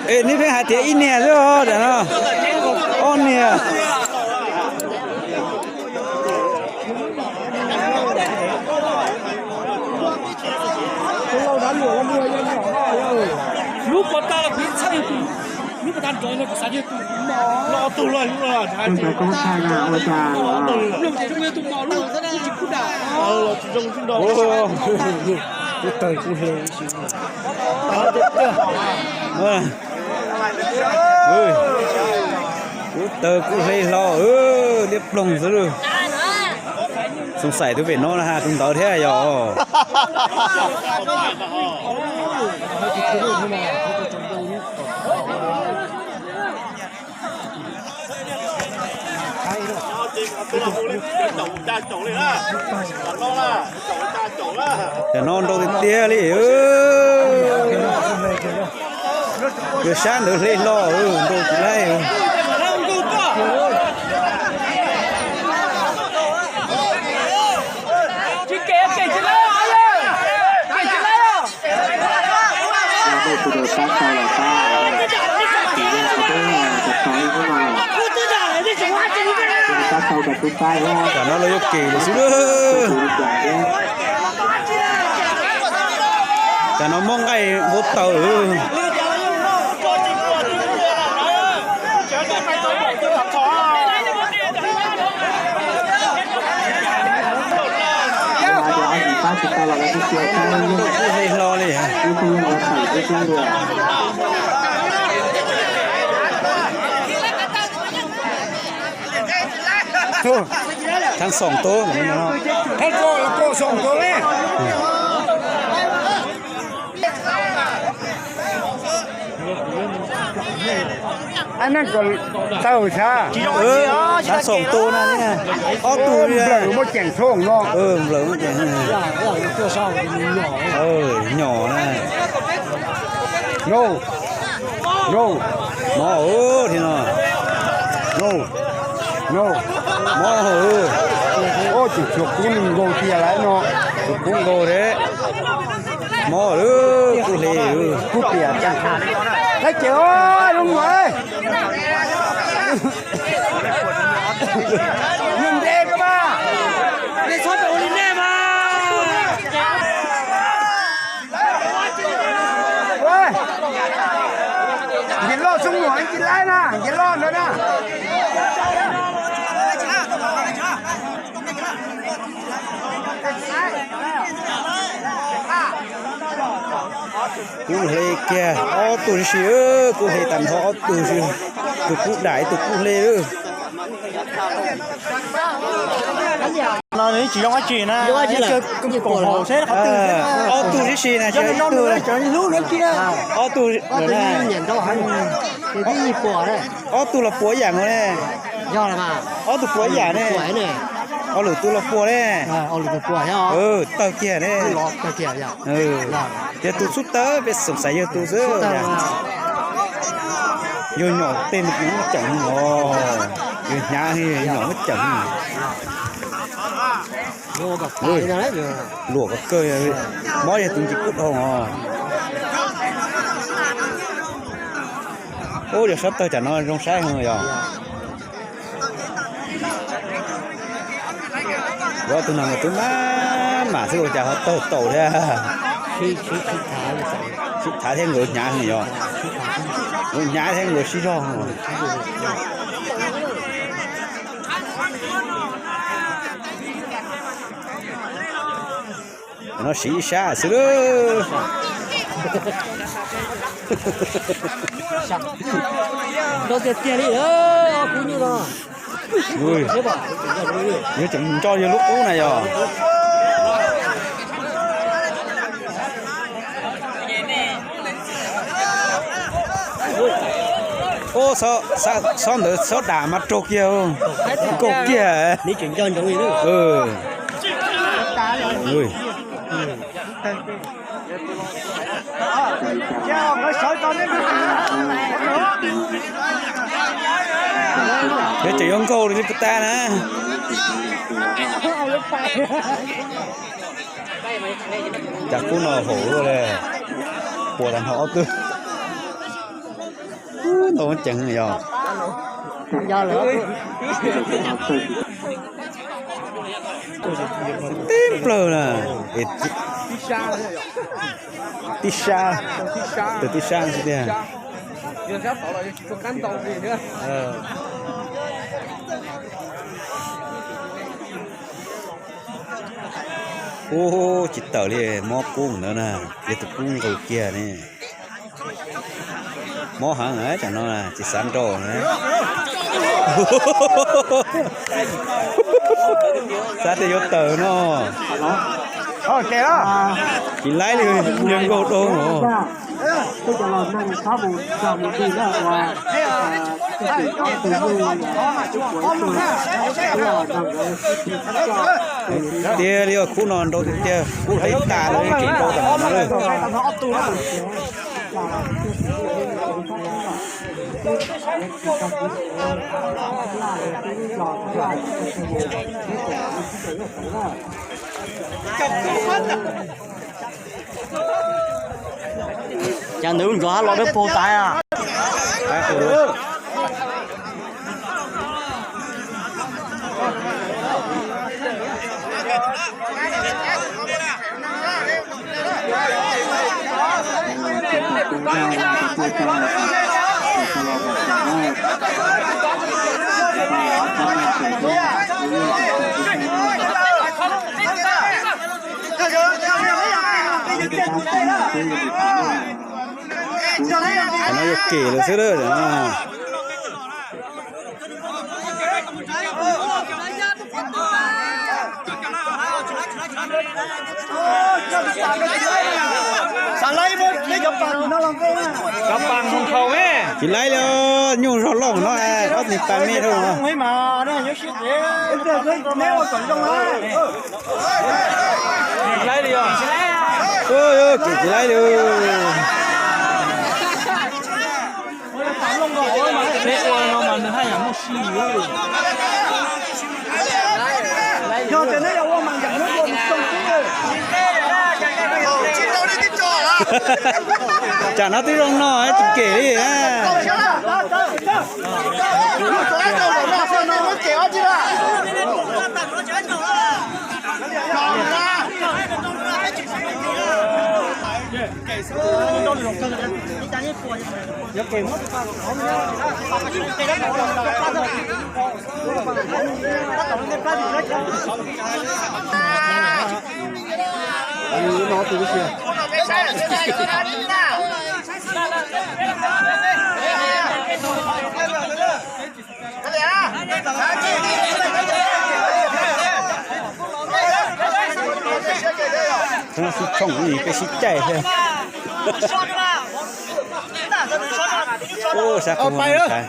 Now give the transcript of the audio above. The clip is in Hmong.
Es nej pheej hais tias ib niag xwb os, tam no ob niag. Lub puas tag los kuv txhaj yog tus, lub puas tag nrov no kuv xav yog tus no. Tus no koob thaij na ua cas. Lub ces zoo yog tus mos lub, lub tsis kub dam. Kuv tawg kuv hle. Kuv tawg kuv hle hlo, liab ploog xwb lauj. Xoom xaim tus pem no na ha tus ntawd thiab yog. Tam no nrau tiag tiag li. Yog sab ntawd hle hlo, nrau tsis laib. Tam no los yuav kem lawm xwb. Tam no muab nqaij npau taws. Kuj hle hlo li. Thab xoom tub, thab xoom tub li. Thab xoom tub na, ob tug li. Nplawm muaj ceem txhob no. Nplawm muaj ceem. Nyom na. No, no, mov thiab no. No, no, mov. Ua cas tsuas kub nkaus tiag lawm no. Tsuas kub nkaus thiab. Mov, kuj hle. Kub tiag. Laib ces zoo nkaus. Yus ntes koj mas, nej txhob pem ua li nej mas. Nce loj xub muag tsis laib na, nce loj ntawd na. Kuj hle kiag ob tug tib si, kuj hle tag nrho ob tug, tus kub dam ib tug kub hle. No tsis zoo dab tsi na, ob tug tib si na, ob tug, ob tug los puas ib yam nkaus ne. Ob tug puas ib yam ne. Ob lwm tus los puas ne. Tawg kiag ne. Yog tus xub tawg peb xoom xaiv yog tus xwb. Yog nyom tej no kuj muab ceem os, yog hnyav nyom muab ceem. Luam kawg kawg, mob yog tus ntsis kub dhau os. Ub, yog sab tawg tam no zoo saib heev yog. Ua tus no mas twb maj mam xwb ua cas ho tawg taus thiab. Sib thav thiab nkawd hnyav heev yog. Nkawd hnyav thiab nkawd sib zog. No siv ib sab xwb lawm. Yuav tseem nco yog lub qub na yog. Ub, xob ntawd xob dam mas raug kiag, nkaug kiag. Yuav tseem yuav nkaug li puas tag na. Cas kub no haum luaj li, puas tag nrho ob tug. Ntau ceev yog. Tib plawg na. Tib sab, tus tib sab xwb tiag. Ub, tsis tawm li, mob kub ntawd na, yog tus kub nqus kiag ne. Mob heev tam no, tsis xav nrau na. Xav tias yuav tawm no. Tsis laib li, nyias nkaus dau no. Tiag li, khub no nrau tiag tiag, khub hlais tas lawm tseem nrau tam no lawm. Cas nws ntxov hab los dawb paug tas a. Qhov no yog kem lawm xwb lawm. Cov pas mus nthau me. Tsis laib li, nyuj zog loj no, ob teg pas me dhau. Tsis laib li os. Ua, tsis laib li. Peb ua no mas nws haj yam muaj si. Tsam no twb zoo no tsis kem li. Sib tshooj peb sib caij thiab. Sab qhov muag ntshai.